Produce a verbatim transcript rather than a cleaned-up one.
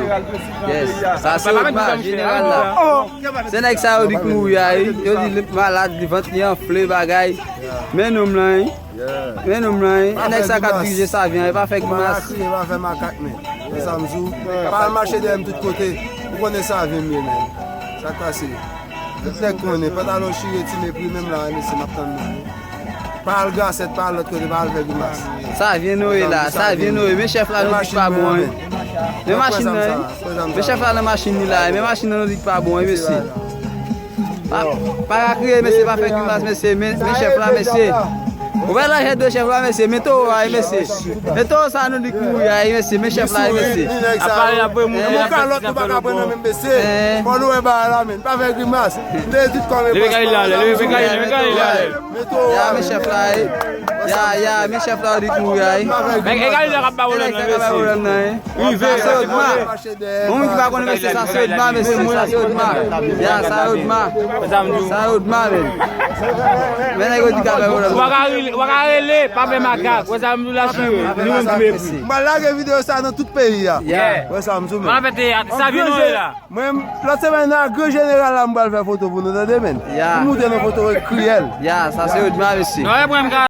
Yes. Sa se Odma, jeneral la. Se nèg sa yo di k mouri a, wi. Yo di li malad, li vant li anfle, bagay. Men nonm lan, wi. Men nonm lan, wi. Nèg sa k ap dirije Savyen an, e pa fè grimas. Pa kriye, pa fè makak, men. Wè sa m di w. Pa al mache dèyè m tout kote. Ou konnen Savyen m ye, men. Sa k pase? Tout nèg konnen, pantalon chire, ti mepri, menm la, mesye, m ap tann nou. Pa al Gasèt, pa al lòt kote, pa al fè grimas. Savyen nou ye la, Savyen nou ye. Men chèf la nou di k pa bon, wi. Men machin nan, wi. Men chèf la nan machin li la, men machin nan nou di k pa bon, wi, mesye. Pa, pa ka kriye, mesye, pa fè grimas, mesye. Men, men chèf la, mesye. Ou wè lanjèt de chèf la, mesye. Men towo a, wi, mesye. Men towo sa nou di k mouri a, wi, mesye. Men chèf la, wi, mesye. Ap pale, ap voye moun, ap fè kalòt, nou pa ka pran nan men, mesye. Fò nou wè bagay la, men. Pa fè grimas. M te di tout kòm e paspò. Leve kay la, leve kay la, leve kay la. Ya, men chèf la, wi. Ya, ya, men chèf la, ou di k mouri a, wi. Men e kay la k ap ba pwoblèm nan, mesye. Rive, sa se Odma. Bon, moun ki pa konnen, mesye, sa se Odma, mesye, sa se Odma. Ya, sa Odma. Sa Odma, men. Men nèg yo di k ap ba pwoblèm. Ou pa ka rele, ou pa ka rele, pa fè makak. Wè sa m di w la, chire. Ni moun ki mepri. M pral lage videyo sa nan tout peyi a. Wè sa m di w, men. Mwen, lòt semèn nan, gran jeneral la, m pral fè foto pou nou, tande, men. M montre nou foto kriyèl. Ya, sa se Odma, mesye. Non, e mwen, m ka